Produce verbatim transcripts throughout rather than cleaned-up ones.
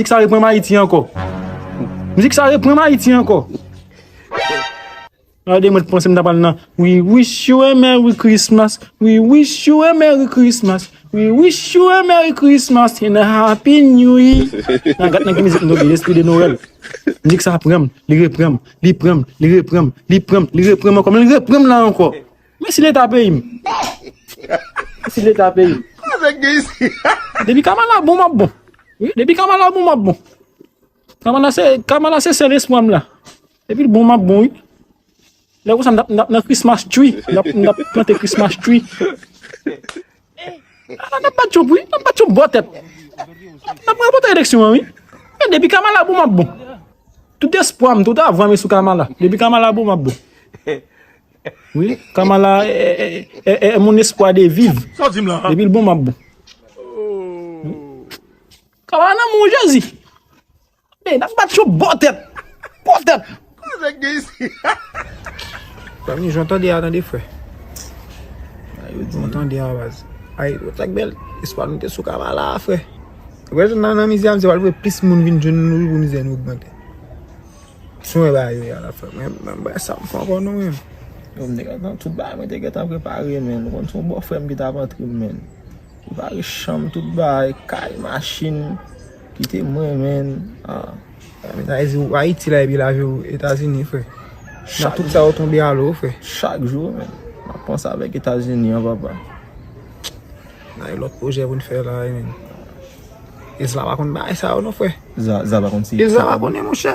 Mizik sa reprann m Ayiti ankò. Mizik sa reprann m Ayiti ankò. Gade mwen t panse m ta pral nan We wish you a Merry Christmas. We wish you a Merry Christmas. We wish you a Merry Christmas and a Happy New Year. Nan gad nan ki mizik m tonbe, Lespri de Nwèl. Mizik sa pran m, li reprann m, li pran m, li reprann m, li pran m, li reprann m ankò, men li reprann m la ankò. Mèsi Leta peyi m. Mèsi Leta peyi m. Depi Kamala bon, m ap bon. Wi, depi Kamala bon, m ap bon. Kamala se, Kamala se sèl espwa m la. Epi l bon, m ap bon, wi. Lè konsa, m t ap, m t ap nan Christmas tree. M t ap, m t ap plante Christmas tree. Ala, n ap bat Trump, wi. N ap bat Trump bò tèt. N ap, n ap ranpòte eleksyon an, wi. Men depi Kamala bon, m ap bon. Tout espwa m, tout avwa m e sou Kamala. Depi Kamala bon, m ap bon. Wi, Kamala è, è, è, è, è mon espoir de vivre. Sa w di m la? Depi l bon, m ap bon. Kamala nan men w, Jezi. Ey, n ap bat yo bò tèt. Bò tèt. Frè m, jan w tande a, tande, frè. Jan w tande a, baz. Ay, sa k bèl. Espwa nou te sou Kamala a, frè. Wè, nan, nan mizè a, m se pral voye plis moun vin jwenn nou pou mizè nou ogmante. Si w wè bagay yo ye a la, frè. Mwen, mwen, mwen, sa m fè ankò non, menm. Yo, m te gentan, tout bagay mwen te gentan prepare, menm. Ou konn se yon bòfrè m ki t ap antre m, menm. Prepare chanm, tout bagay, kay, machin, kite mwen, menm. Ah. Men sa vle di ou Ayiti la epi lave w Etazini, frè. Nan tout sa yo tonbe a lo, frè. Chak jou, menm. M ap panse avèk Etazini an, papa. Nan yon lòt pwojè pou n fè la, menm. Isla pa konn bagay sa yo non, frè. Zla, Zla pa konn si Isla pa konnen, monchè.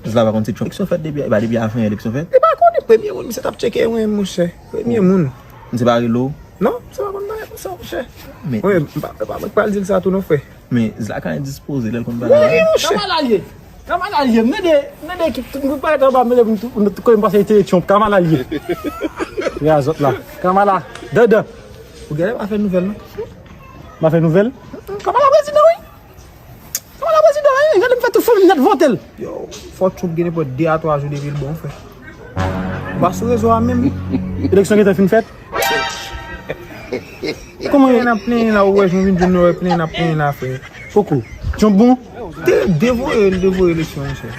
Zla pa konn si Trump. Eleksyon fèt depi, e pa depi avan eleksyon fèt? Li pa konnen, premye moun misye t ap tcheke mwen, monchè. Premye moun. Misye pa rele w? Non, misye pa konn bagay konsa, monchè. Men wi, m pa, m pa, m pral di l sa tou non, frè. Men Zla ka endispoze lè l konn bagay. Wi, monchè. Kamala l ye. Kamala l ye. M mande, m mande ki, m parèt anba, m mande pou m tou, m tou konnen m pase eleksyon. Kamala l ye. Gade zòt la. Kamala. Dandan. Ou genlè pa fè nouvèl, non? M pa fè nouvèl? Kamala prezidan, wi. Kamala prezidan, wi. Gade m fè tout fanmi m nèt vote l. Yo, fò Trump gen nenpòt de a twa jou depi l bon, frè. Ou pa sou rezo a menm. Eleksyon gentan fin fèt? Kòman n ap plenyen la, ou wè jan w vin jwenn nou, wè plenyen n ap plenyen la, frè. Poko. Trump bon? Te devoye, l devoye eleksyon, monchè.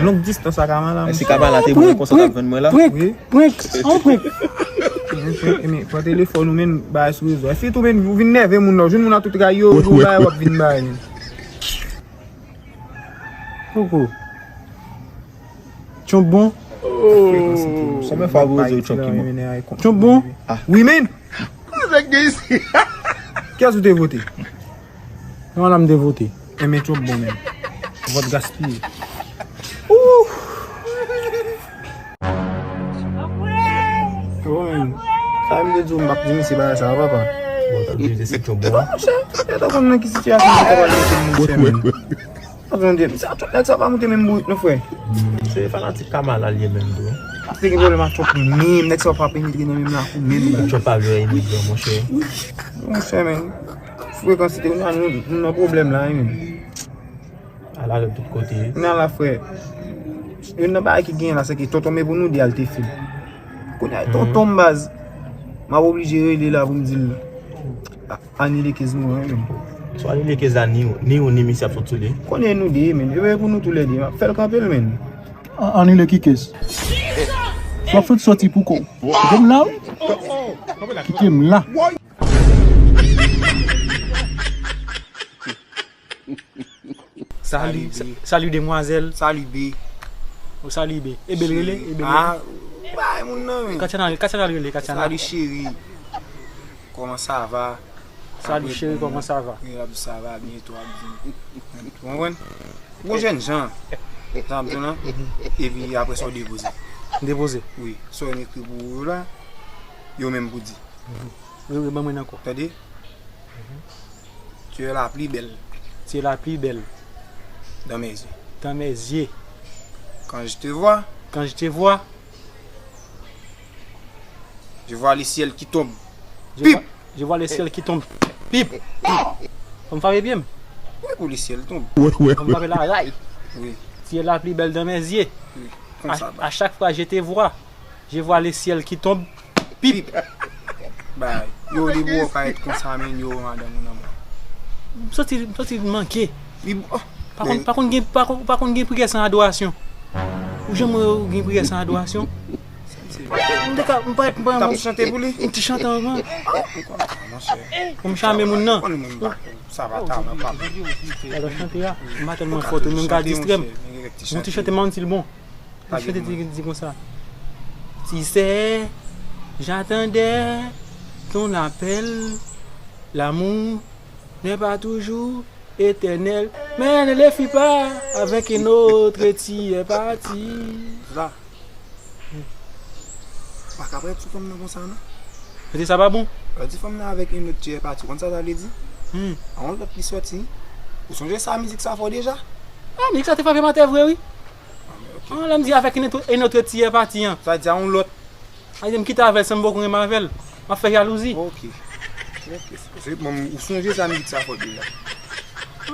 Long distans a Kamala, monchè. Si Kamala te bon konsa, t ap jwenn mwen la? Prank, prank, prank. An prank. Pran telefòn ou, men, bay sou rezo. Epi tou, men, ou vin nève moun nan. Ou jwenn moun nan tout kay yo, ou bay, w ap vin bay, men. Poko. Trump bon? Konbyen fwa ou vote Trump ki bon? Trump bon? Wi, men. Kiyès ou te vote? Kamala m te vote. Enben Trump bon menm. Vòt gaspiye. Ouh! Bon, men, sa m te di w, m p ap di misye bagay sa, papa. Bon, t ap di misye se Trump bon. Bon, monchè, yo ta konn nan ki sitiyasyon misye pral mete m, monchè, men. Ap tande, misye, a tout nèg sa pa moute menm bourik non, frè. Se fanatik Kamala l ye menm tou. Ap te gen pwoblèm ak Trump menm, nèg sa pa penetre nan menm lakou menm. Trump pa vle wè imigran, monchè. Monchè, men. Frekansite, nou, nou, nou nan pwoblèm la, wi, men. Ala rèl tout kote. Kounye a la, frè. Youn nan bagay ki genyen la, se ke tonton men pou nou de a l te fil. Kounye a, tonton m baz. M ap oblije rele la pou m di l. Anile kez nou an, men. Si w anile kez la, ni ou, ni ou, ni misye ap sot sou li. Konnen nou de, men. E pou nou toulède. M ap fè l kanpe l, men. An-, anile ki kez? W ap sot soti pou kò w. Kite m la, wi. Kite m la. Sali, sali, demwazèl. Sali, B. Ou sali, B. E, B l rele, e, B l rele. Ah, bay moun nan, men. Katiana, Katiana l rele, Katiana. Sali, cheri. Kòman sa va? Sali, cheri, kòman sa va? Wi, ap sa va byen, tou ap byen. Ou konprann? Ou jèn jan. Sa m di w lan. Epi apre sa, w depoze. M depoze? Wi. Sa w ekri pou ou yo la, yo menm pou di. Wi, wi, ban mwen ankò. Tande? Tu es la plus belle. Tu es la plus belle. Dans mes yeux. Dans mes yeux. Quand je te vois. Quand je te vois. Je vois le ciel qui tombe. Je vois, je vois le ciel qui tombe. Pip. Fò m frape pye m. Wi, pou le ciel tombe. Fò m frape la ray. Wi. Tu es la plus belle dans mes yeux. Wi. Konsa. À chaque fois je te vois. Je vois le ciel qui tombe. Pip. Bay. Yo, li pou w parèt konsa, men yo, madanm ou nan mwen. M santi, m santi l manke. Li bon. Pa konn, pa konn gen, pa konn, pa konn gen priyè san adorasyon. Ou janm wè ou gen priyè san adorasyon? M te ka, m pa, m pa, t ap chante pou li? M te chante anvan. Pou m chame moun nan. Konn moun ba, sa va ta nan pa. Alò chante a, m pa tèlman fò tou, men m ka distrè m. Yon ti chante m ann ti l bon. Yon ti chante ti, ti konsa. Tu sais, j'attendais ton appel, l'amour n'est pas toujours éternel, mais ne le fut pas avec une autre, tu es parti. Zla. Pa ka prèt sou fanm nan konsa non. Kote sa pa bon? Lè w di fanm nan avèk yon lòt ti e pati, ou konn sa sa vle di? Hmm. A yon lòt li sòti. Ou sonje sa mizik sa fè w deja? Ah, mizik sa te frape m atè vre wi. Ah, men ok. Ah, lè m di avèk yon lòt, yon lòt ti e pati an. Sa vle di a yon lòt. A di m kite avè l san m poko renmen avè l. M ap fè jalouzi. Ok. Ok. Se, bon, ou sonje sa mizik sa fè w deja?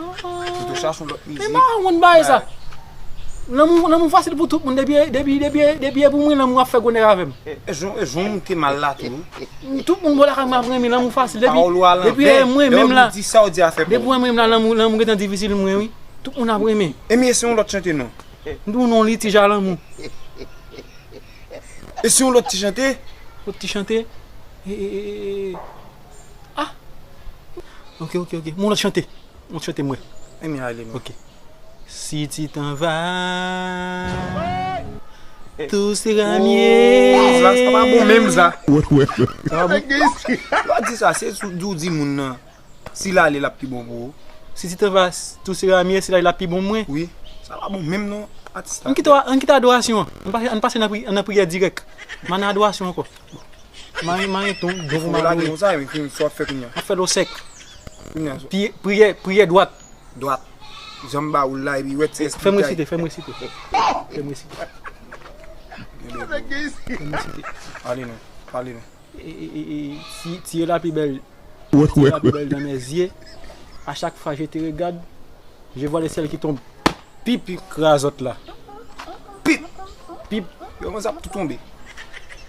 Ou te chache yon lòt mizik. Men m pa konn bagay sa. Lanmou, lanmou fasil pou tout moun. Depi, depi, depi, depi e pou mwen, lanmou ap fè gwo nèg avè m. E, e jan, e jan w moute mal la tou. Tout moun bò lakay mwen ap renmen lanmou fasil. Depi, depi e mwen menm la. Depi e mwen menm la, lanmou, lanmou gentan difisil mwen, wi. Tout moun ap renmen. E men se yon lòt chante non. M di w non, li ti jan lanmou. E se yon lòt ti chante? Lòt ti chante? E, e, e, e, e. Ah! Ok, ok, ok. Yon lòt chante. Yon lòt chante mwen. Ebyen ale non. Ok. Si tu t'en vas, tout sera mieux. Sa, sa pa bon menm sa. Sa pa bon. Lè w di sa, se sou di w di moun nan. Si l ale, l ap pi bon pou ou. Si tu t'en vas, tout sera mieux, si l ale, l ap pi bon pou mwen. Wi. Sa pa bon menm non, atis la. Ann kite, ann kite adorasyon an. Ann pase, ann pase nan pri-, nan priyè dirèk. M a nan adorasyon ankò. Mare, mare ton, don pou mare. Lage konsa, epi sa w ap fè kounye a? M ap fè dlo sèk. Kounye a. Priyè, priyè, priyè dwat. Dwat. Jan m ba ou l la, epi wè ti espri. Fè m resite, fè m resite. Fè m resite. Fè m resite. Ale non, pale non. E, e, e, e, tu, tu es la plus belle. Tu es la plus belle dans mes yeux. À chaque fois je te regarde, je vois le ciel qui tombe. Pip, pip, krazòt la. Pip, pip. Yo, konsa ap tou tonbe.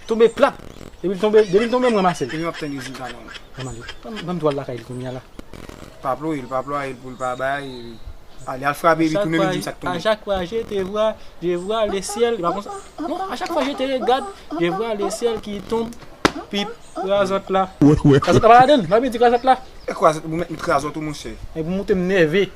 Tonbe plat. Depi l tonbe, depi l tonbe, m ranmase l. Epi m ap tann rezilta nan. Ban m ale. Ban m, ban m twal lakay li kounye a la. Pa ploye l, pa plwaye l pou l pa bay. Ale, al frape li, tounen vin di m sa k tonbe. À chaque fois je te vois, je vois le ciel. E pa konsa. Non, à chaque fois je te regarde, je vois le ciel qui tombe. Pip, razòt la. Razòt la pa ladann, pa vin di razòt la. E kwa, ou mèt met razòt ou, monchè. E pou monte m nève.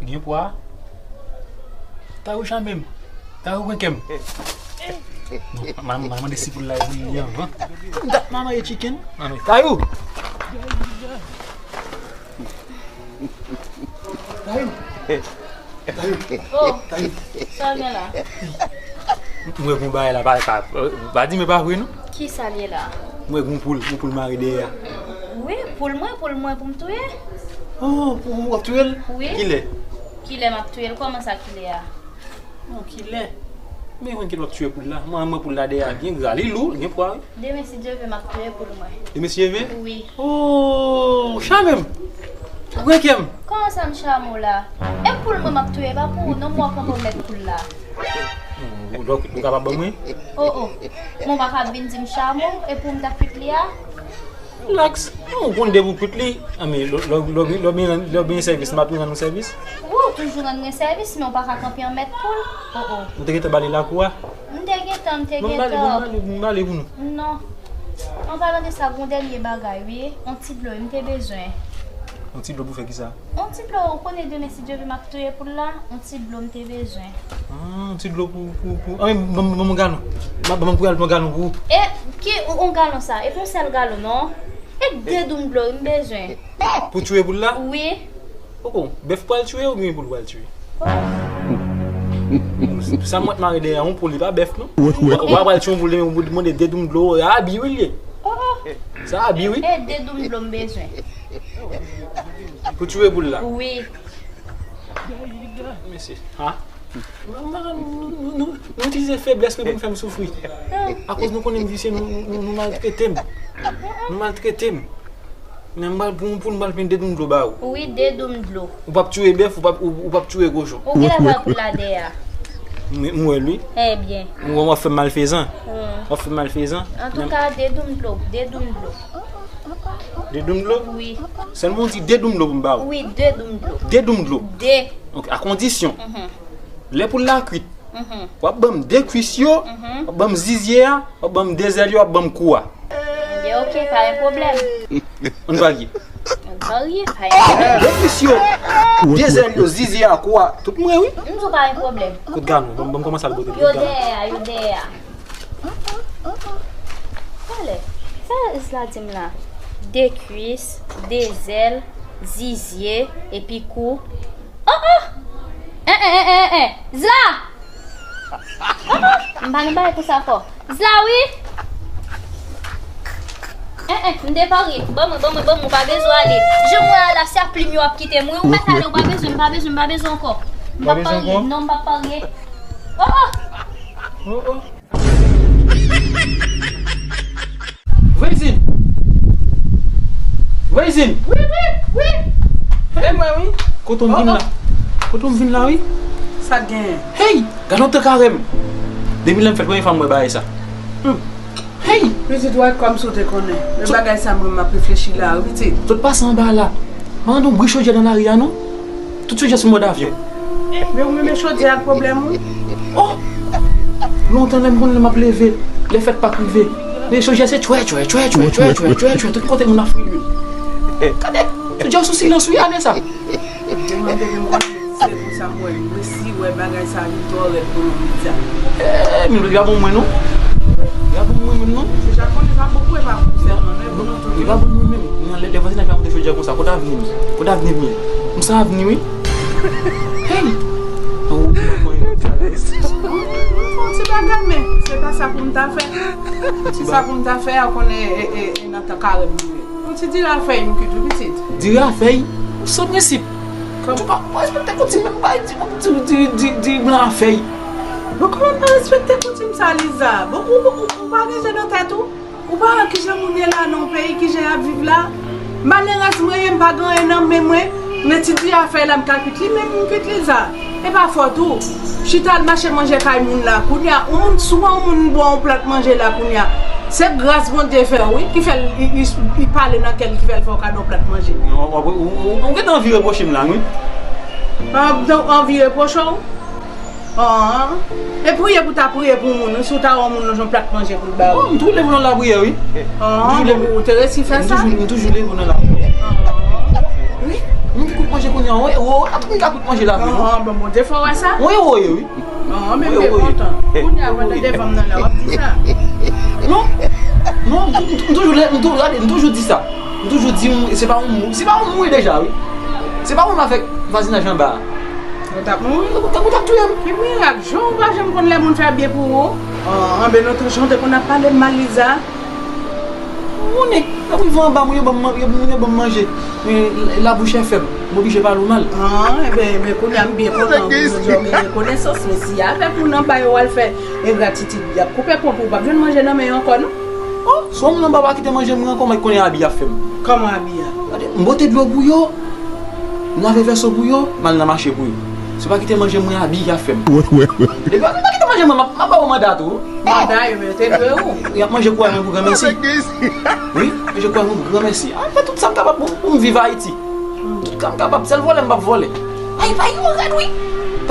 Gen pwa. Tayou chame m. Tayou renken m. Non, m a, m a mande si poul la e pou li anvan. M t ap manmaye chicken. Tayou! Tayou! Oh, sa w gen la? M wè gon bagay la, pa, pa, pa di m e pa vre non. Ki sa l ye la? M wè gon poul, gon poul mare dèyè a. Wi, poul mwen, poul mwen pou m touye. Oh, pou w ap touye l? Wi. Kilè? Kilè m ap touye l? Kòman sa kilè a? Non, kilè? Men mwen ki l w ap touye poul la. Mwen, mwen poul la dèyè a byen gra, li lou, li gen pwa wi. Demen si Dye vle m ap touye poul mwen. Demen si Dye vle? Wi. Oh, chame m! Ou gen kè m! Kòman sa m chame w la? E poul mwen m ap touye, pa pou ou non, m wè w poko mèt poul la. Ou, ou, ou kapab ban mwen? Oh, oh. Mwen pa ka vin di m chame w, e pou m ta kwit li a? Relax. Non, ou konn depi w kwit li. Anben, lè, lè, lè, lè, lè, lè, lè, lè, sèvis, m ap tou rann ou sèvis. Wi, ou toujou rann mwen sèvis, men w pa ka kanpe an mèt poul. Oh, oh. Ou te gentan ba li lakou a? M te gentan, m te gentan. Bon, m ba li, bon, m ba li, m ba li pou nou. Non. An palan de sa, gon dènye bagay, wi. On ti dlo, m te bezwen. On ti dlo pou fè kisa? On ti dlo, ou konnen demen, si Dye vle, m ap touye poul la. On ti dlo, m te bezwen. Ah, on ti dlo pou, pou, pou. Ah, ban m, ban m, ban m yon galon. Ban m, ban m pou al pran galon pou ou. E, ki, on, on galon sa? E pa yon sèl galon, non. E de doum dlo, m bezwen. Pou touye poul la? Wi. Poko, bèf pral touye oubyen poul pral touye? Sa mwen t mare dèyè yon poul, li pa bèf non. Ou pa pral touye yon poul, ou mande de doum dlo, abi wi l ye. Sa abi wi. E de doum dlo m bezwen. Pou touye poul la? Wi. Mesye, ha? Nou, nou, nou, nou, nou itilize feblès mwen pou nou fè m soufri. Akoz nou konnen m visye, nou, nou, nou, nou maltrete m. Nou maltrete m. Men m pral pran yon poul, m pral plen de doum dlo ba ou. Wi, de doum dlo. Ou p ap tiye bèf, ou p ap, ou, ou p ap tiye kochon. Ou genlè pral pou l la dèyè a. M, m wè l wi. Ebyen. M wè w ap fè m malfezan. Hmm. W ap fè m malfezan. Antouka, de doum dlo, de doum dlo. De doum dlo? Wi. Sèlman w di de doum dlo pou m ba ou. Wi, de doum dlo. De doum dlo. De. Ok, a kondisyon. Mhm. Lè poul la kwit, mhm, w ap ban m de kwis yo, mhm, w ap ban m zizye a, w ap ban m de zèl yo, w ap ban m kou a. Ebyen, ok, pa gen pwoblèm. Ann varye. Ann varye, pa gen pwoblèm. De kwis yo, de zèl yo, zizye a, kou a, tout mwen wi. M di w pa gen pwoblèm. Kout ganon, ban m, ban m kòmanse al bote. Yo dèyè a, yo dèyè a. Talè, sa Zla di m la? De kwis, de zèl, zizye, epi kou. Oh, oh! En, en, en, en, en, en! Zla! Oh, oh! M pa nan bagay konsa ankò. Zla, wi! En, en, m deparye. Ban mwen, ban mwen, ban mwen, ou pa bezwen ale. Jan mwen a la, se ak plim yo ap kite m, wi. Ou mèt ale, ou pa bezwen, m pa bezwen, m pa bezwen ankò. M p ap parye, non, m p ap parye. Oh, oh! Oh, oh! Vwezin! Vwezin! Wi, wi, wi! E mwen, wi! Kote w vin la? Oh, oh. Kote w vin la, wi? Sa k genyen? Hey! Gade yon tan karè m! Depi lè m fèt, premye fwa m wè bagay sa. Hmm. Hey! Pitit, wè kòmsi w te konnen. Men bagay sa mwen m ap reflechi la, wi, pitit. Sot pase anba la. Mande yon bri chodyè nan lari a, non? Tout chodyè sou mòd avyon. Men ou renmen chodyè ak pwoblèm ou? Oh! Lontan lè m konn lè m ap leve, lè fèt pa k rive. Men chodyè se tchwè, tchwè, tchwè, tout kote moun ap fri lwil. Gade, chodyè sou silans wi, ale sa. Mwen te gen konnen se pou sa m wè, m resi wè bagay sa vin twò rèd pou mwen, Liza. Eh, men li pa bon mwen non. Li pa bon mwen menm non. Deja konnen pa bon pou e pa pou sèlman, men pou nou tout. Li pa bon mwen menm. Nan lè, lè vwazinaj la monte chodyè konsa, kote avni m? Kote avni m ye? M san avni wi. Hey! An ou di mwen yon ti bagay, men se pa sa pou m ta fè. Se sa pou m ta fè a, konnen e, e, e nan tan karè m nou ye. Yon ti diri a fèy m kwit wi pitit. Diri a fèy? Ou san prensip. Ou pa, ou pa respekte koutim menm, bay di, di, di, di, di blan a fèy. Bon, kòman pa respekte koutim sa, Liza? Bon, ou, ou, ou pa gen je nan tèt ou? Ou pa wè kijan moun ye la nan yon peyi, kijan y ap viv la? Malerèz mwen ye, m pa gen anyen nan men mwen, men ti diri a fèy la m ka kwit li, men m kwit li, Liza. E pa fòt ou. Chita al mache manje kay moun la. Kounye a, yon moun, si w wè yon moun ba w yon plat manje la kounye a, se gras Bondye fè w, wi, ki fè l, li, li, li pale nan kè l, ki fè l fè w kado yon plat manje. Ou, ou, ou, ou, ou gentan anvi repwoche m la, wi. An, donk, anvi repwoche w? An. E priye pou ta priye pou moun, wi, si w ta wè yon moun nan yon plat manje pou l ba ou. Oh, m toujou leve nan lapriyè, wi. An, ou te resi fè sa? M toujou, m toujou leve nan lapriyè. An. Wi, moun ki kout manje kounye a, wi, wi, ap vin ka kout manje la, wi, non? An, bon, Bondye fè w wè sa? Wi, wi, wi. An, men m byen kontan. Kounye a, pandan devan m nan la, w ap di sa? Non. Non, m tou-, m toujou lè, m toujou, gade, m toujou di sa. M toujou di, m, se pa yon mou, se pa yon mou deja, wi. Se pa yon mou avèk vwazinaj anba a. Ou t ap mouri? Ou t ap, ou t ap touye m. Ki mirak, jan w pa janm konn lè moun fè byen pou ou. An, anben lontan jan w te konn ap pale m mal, Liza. Moun nèg, lè m rive anba, moun yo ban m, yo, moun yo ban m manje. Men labouch fè m, m oblije pale w mal. An, enben, enben, kounye a m byen kontan pou jodi a w gen rekonesans, men si avèk moun anba yo w al fè engratitid, y ap koupe pon pou w p ap jwenn manje nan men yo ankò, non. Oh, si yon moun anba pa kite manje mwen ankò, mwen konnen abi y ap fè m. Kòman abi a? Gade, m pote dlo pou yo, m lave vèso pou yo, m al nan mache pou yo. Si yo pa kite manje mwen, abi y ap fè m. Depi yo pa kite manje mwen, m ap, m ap ba yo manda tou. Manda yo, men yo te dwe ou. Y ap manje kouray mwen pou granmèsi. Wi, manje kouray mwen pou granmèsi. A, m fè tout sa m kapab pou, pou m viv Ayiti. Tout sa m kapab, sèl vòlè m p ap vòlè. Ay, bay yo rèd, wi.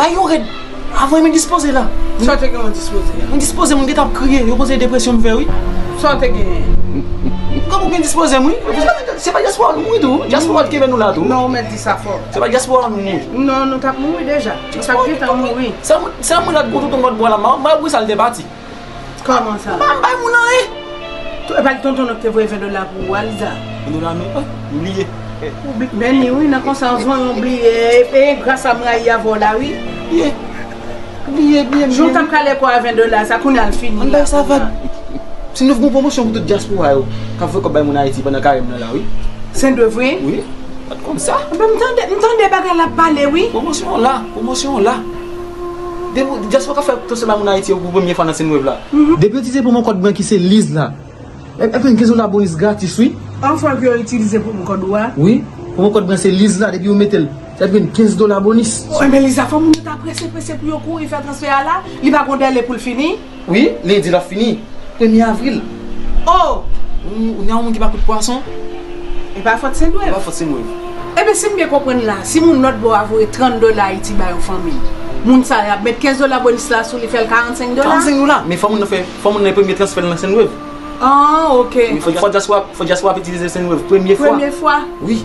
Bay yo rèd. Avan m endispoze la. Sa w te gen endispoze a? Endispoze, moun gentan ap kriye, yo panse depresyon m fè, wi. Sa w te genyen? M gen pou endispoze m, wi. Se pa dyaspora nou mouri tou, wi. Dyaspora ki kenbe nou la tou. Non, ou mèt di sa fò. Se pa dyaspora nou mouri. Non, nou t ap mouri deja. Nou t ap gentan mouri. Sèl moun, sèl moun la t gon tonton mòd bwa la, m pa wè sa l te pati. Kòman sa? M pa, m pa bay moun anyen. Tou, e pa li tonton nou ki te voye ven dola pou ou a, Liza? Ven dola, men, oh, m bliye. Ou bli-, men ni wi, nan konsa, ou bliye. E, e gras a m rayi avè w la, wi. Bliye. Bliye, bliye, bliye. Jan w t ap kale kò a ven dola sa, kounye a l fini la. Ann bay sa vag. Sendoev gon pwomosyon pou tout dyaspora yo k ap voye kòb bay moun Ayiti pandan karè m nan la, wi. Sendoev, wi? Wi. Pa t konn sa? Enben, m tande, m tande bagay la ap pale, wi. Pwomosyon an la, pwomosyon an la. Depi dyaspora ka fè transfè bay moun Ayiti yo pou premye fwa nan Sendoev la. Mhm. Depi yo ti se pou mwen kòd blan ki se Liz la. E, e, gen zola bonis gratis, wi. Anfwa ke yo itilize pwomo kòd ou a? Wi, pwomo kòd mwen se Liz la, depi yo mete l, sa ap vin kenz dola bonis. O, enben Liz la, fò moun yo ta prese, prese pou yo kouri fè transfè a la, li pa gon dèle pou l fini? Wi, lendi l ap fini, premye avril. O! Ou, ou nan yon moun ki pa kout pwason? E pa fòt Sendwèv? E pa fòt Sendwèv. Enben, si m byen konprann la, si moun lòt bò a voye trant dola Ayiti ba yon fanmi, moun sa y ap met kenz dola bonis la sou li, fè l karannsenk dola? Karannsenk dola, men fò moun nan fè, fò moun nan premye transfè l nan Sendwèv. Ah, ok. Wi, fò, fò dyaspora, fò dyaspora ap itilize Sendwave premye fwa. Premye fwa? Wi.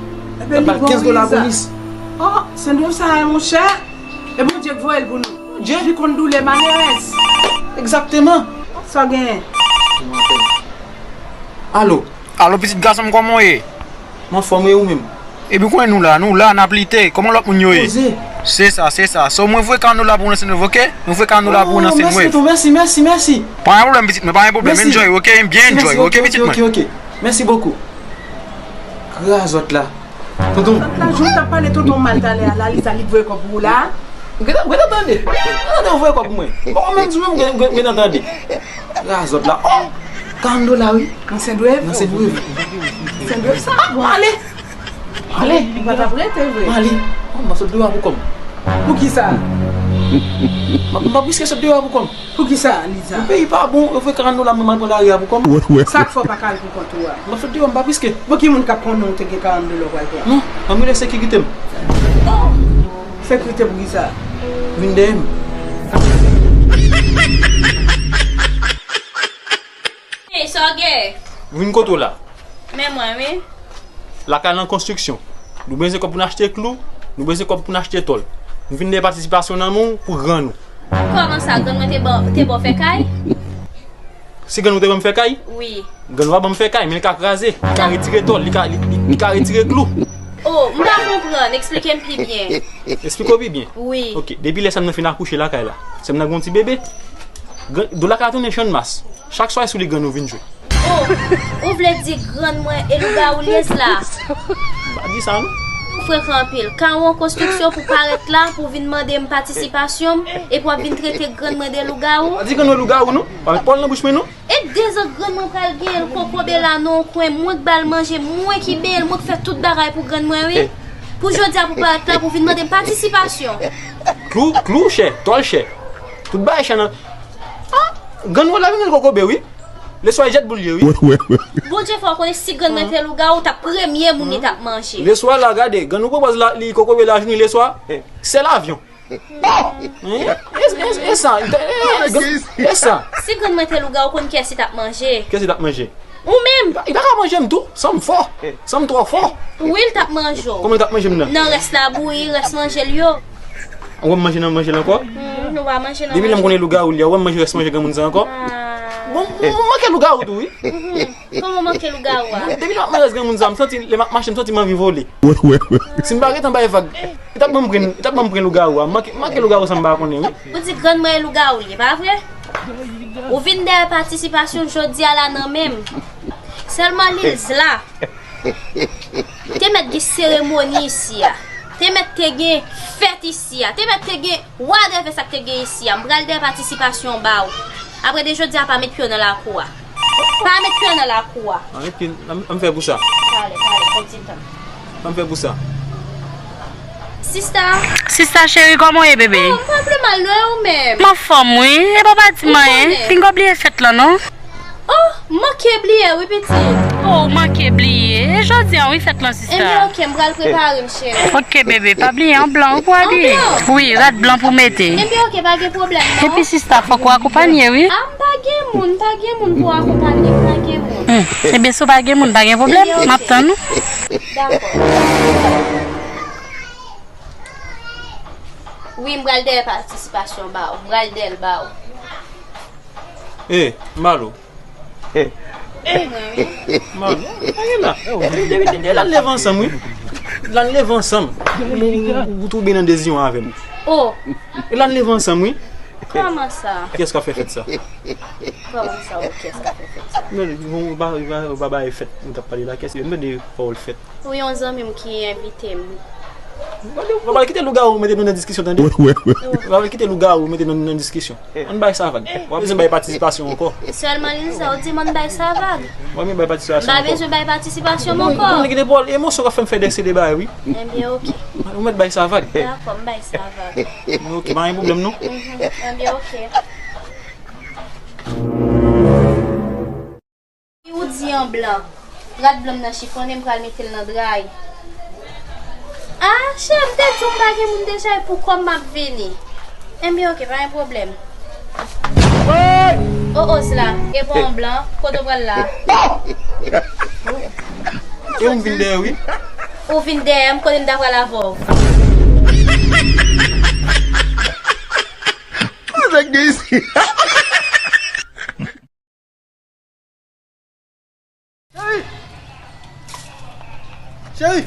Enben, li bon, kenz dola bonis. Oh, Sendwave sa a, monchè. E Bondye k voye l pou nou. Bondye. Li konn doulè malerèz. Egzakteman. Sa w genyen? Alo. Alo, pitit gason m, kòman w ye? M anfòm, e ou menm? Epi konnen nou la, nou la, n ap lite. Kòman lòt moun yo ye? Poze. Se sa, se sa. So, mwen voye karant dola pou ou nan Sendwave, ok? Mwen voye karant dola pou ou nan Sendwave. Oh, mèsi, tonton, mèsi, mèsi, mèsi. Pa gen pwoblèm, pitit mwen, pa gen pwoblèm. Mèsi. Enjoy, ok? Byen enjoy, ok, pitit mwen? Ok, ok, ok. Mèsi bokou. Krazòt la. Tonton. Zòt la, jan w t ap pale tonton mal talè a la, Liza, li voye kòb pou ou la. Ou gentan, ou gentan tande. Ou gentan tande, ou voye kòb pou mwen. Bon, ou menm di menm, ou gen, gen, gentan tande. Krazòt la. Oh! Karant dola, wi. Nan Sendwave? Nan Sendwave. Sendwave sa bon. Ale! Ale! Ou pa t ap rete vre. Ale! Oh, m ap sot deyò a pou kò m. Poukisa? M ap, m ap riske sot deyò a pou kò m. Poukisa, Liza? Peyi pa bon, yo fè karant dola, mwen m al pran lari a pou kò m. Sa k fè w pa ka al pou kont ou a? M ap sot deyò, m ap riske. Bon, ki moun k ap konnen w te gen karant dola w pral pran? Non, ann rele sekirite m. Oh! Sekirite poukisa? Vin dèyè m. Hey, sa w gen? Vin kote w la. Men mwen, wi. Lakay lan konstriksyon. Nou bezwen kòb pou n achte klou, nou bezwen kòb pou n achte tòl. Nou vin dèyè patisipasyon nan men w pou grann ou. Kòman sa, grann mwen te ban, te ba w fè kay? Si grann ou te ban m fè kay? Wi. Grann ou pa ban m fè kay, men l ka kraze, li ka retire tòl, li ka, li, li, li ka retire klou. Oh, m pa konprann, eksplike m pi byen. Eksplike w pi byen? Wi. Ok, depi lè sè m nan fin akouche lakay la, sè m nan gen yon ti bebe. Gran, dola ka tounen Channmas. Chak swa e sou li grann ou vin jwe. Oh, ou vle di grann mwen e lougawou l ye la? M pa di sa non. Ou frekan anpil. Kawon konstriksyon pou parèt la, pou vin mande m patisipasyon m, epi w ap vin trete grann mwen de lougawou? M pa di grann mwen lougawou non. Pa met pawòl nan bouch mwen non. E dezòd grann mwen pral genyen l kokobe la nan yon kwen, mwen k ba l manje, mwen ki benyen l, mwen k fè tout bagay pou grann mwen wi. Pou jodi a pou parèt la, pou vin mande m patisipasyon. Klou, klou chè, tòl chè. Tout bagay chè nan. Ah, grann mwen la vin kokobe wi. Leswa e jèt boul ye wi. Bondye fè w konnen si grann mwen te lougawou, w t ap premye moun li t ap manje. Leswa la gade, grann ou pran pòz la, li kokobe lajounen leswa. Sèl avyon. Hein? E, e, e sa, e, e, e sa. Si grann mwen te lougawou, konn kiyès li t ap manje? Kiyès li t ap manje? Ou menm. Li pa ka manje m tou, san m fò, san m twò fò. Wi, li t ap manje w. Kòman li t ap manje m nan? Nan rès labouyi, rès manje l yo. Ou wè m manje nan manje l ankò? Hmm, ou pa manje nan manje. Depi lè m konnen lougawou li a, ou wè m manje rès manje granmoun sa ankò? Ah. Bon, m, m manke lougawou tou, wi. Mhm. Kòman w manke lougawou a? Depi lè m ap manje rès granmoun sa, m santi, lè m ap mache, m santi m anvi vole. Si m pa gentan bay vag, li t ap ban m pran, li t ap ban m pran lougawou a. M manke, m manke lougawou sa m pa konnen, wi. Ou di grann mwen e lougawou li ye, pa vre? Ou vin dèyè patisipasyon jodi a la nan men m. Sèlman Liz la. Te mèt gen seremoni isi a. Te mèt te gen fèt isi a. Te mèt te gen whatever sa k te gen isi a. M pral dèyè patisipasyon ba ou. Apre de jodi a, pa met pye w nan lakou a. Pa met pye w nan lakou a. An met pye, an, an fè pou sa. Pale, pale, pran ti tan. An fè pou sa. Sista. Sista cheri, kòman w ye, bebe? Oh, m pa vle mal non, e ou menm? M anfòm, wi. E pa pa di m anyen. Pinga w bliye fèt lan, non? Oh, m manke bliye wi pitit. Oh, ou manke bliye. E jodi a wi fèt lan, sista. Enben, ok, m pral prepare m, cheri. Ok, bebe, pa bliye an blan wi pou abiye. An blan? Wi, rad blan pou mete. Enben, ok, pa gen pwoblèm, non. Epi, sista, fòk ou akonpanye, wi. Ah, m pa gen moun, pa gen moun pou akonpanye, pa gen moun. Hmm. Enben, si w pa gen moun, pa gen pwoblèm. Enben, ok. M ap tann ou. Dakò. Wi, m pral dèyè patisipasyon ba ou. M pral dèyè l ba ou. E, Malo. E, mwen, wi. Malo, pa gen la. E, depi, depi, depi, lè n leve ansanm, wi. Lè n leve ansanm. Ou, ou, ou tou byen nan deziyonn avè m. Oh. E lè n leve ansanm, wi. Kòman sa? Kiyès k ap fè fèt sa? Kòman sa, ou kiyès k ap fè fèt sa? Men, bon, ou pa, ou pa, ou pa bay fèt, ou t ap pale la, kiyès, m tande pawòl fèt. Wi, yon zanmi m ki envite m. Ou pa kite lougawou mete nou nan diskisyon, tande? Ou pa kite lougawou mete nou nan diskisyon. Ann bay sa vag. Ou pa bezwen bay patisipasyon ankò. Sèlman li sa, ou di m ann bay sa vag. Ou pa bezwen bay patisipasyon ankò. M pa bezwen bay patisipasyon m ankò. Ou konnen ki de pwòl, emosyon k ap fè m fè dèse de bagay, wi. Enben, oke. Ou mèt bay sa vag. Dakò, m bay sa vag. Ok, pa gen pwoblèm, non? Mhm. Enben, oke. Ou di an blan. Rad blan m nan chifonnen, m pral mete l nan dray. Ah, cheri, m te di w m pa gen moun deja, e pou kòm m ap vini. Enben, oke, pa gen pwoblèm. O, Oz la, e pa an blan, kote w pral la? E ou m vin dèyè, wi. Ou vin dèyè m, kote m ta pral avè w? Nèg de isi. Cheri! Cheri!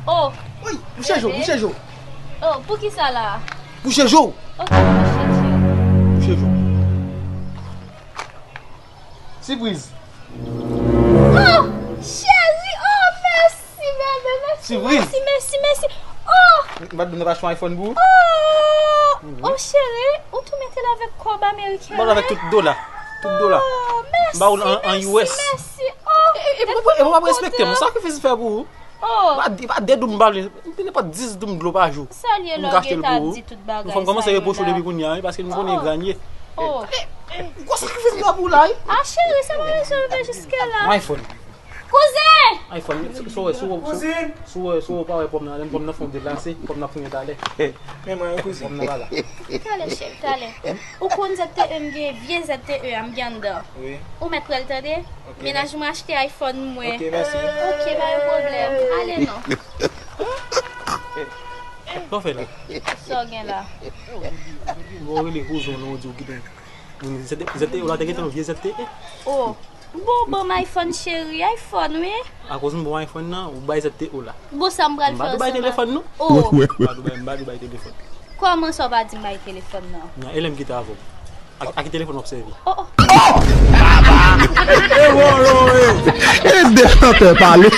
Oh! Wi, bouche jo, bouche jo. Oh, pou ki sa la? Bouche jo! Ok, bouche jo. Bouche jo. Sipriz. Oh! Cheri! Oh, mèsi, bebe! Mèsi, mèsi, mèsi, mèsi! Oh! M pa t di w m t ap achte yon iPhone pou ou? Oh! Oh, cheri, ou tou mete l avèk kòb ameriken. M ba w avèk tout dola. Tout dola. Oh, mèsi, m ba w l an, an mèsi, U S. Mèsi. Oh, e, e, e, e, ou p ap respekte m. Sakrifis m fè pou ou. Oh. Pa de, pa de doum m ba w li. Nenpòt dis doum dlo pa jou. Salye lògeta di tout bagay. Fò m kòmanse repwoche w depi kounye a, wi, paske m konnen gran ye. Oh. Gwo sakrifis m fè pou w la, wi. Ah, cheri, se pa bezwen rive jiske la. Yon iPhone. Kouzen! iPhone, si, si w wè, si w wè, si w wè, si w wè, w pa wè pòm nan, pòm nan fè w deplase, pòm nan ap fouye talè. Men mwen, kouzin. Pòm nan pa la. Talè, cheri, talè. Ou konn Z T E m gen, vye Z T E a m gen anndan. Wi. Ou mèt pran l tande? Ok, mèsi. Mennaj mwen achte iPhone mwen. Ok, mèsi. Ok, pa gen pwoblèm. Ale non. Sa w fè la? Sa w gen la? Bon, rele kouzen w, non, w di w kite. Z T E, w la te gentan yon vye Z T E. Oh. Bon, ban m iPhone cheri, iPhone wi. Akoz m ba w iPhone nan, ou bay Z T E w la. Bon, sa m pral fè ansanm ak... M pa dou bay telefòn non. Oh. M pa dou bay, m pa dou bay telefòn. Kòman sa w pa di m bay telefòn nan? Nan, e lè m kite avè w. A, a ki telefòn w ap sèvi? Oh, oh. E de chantè pale.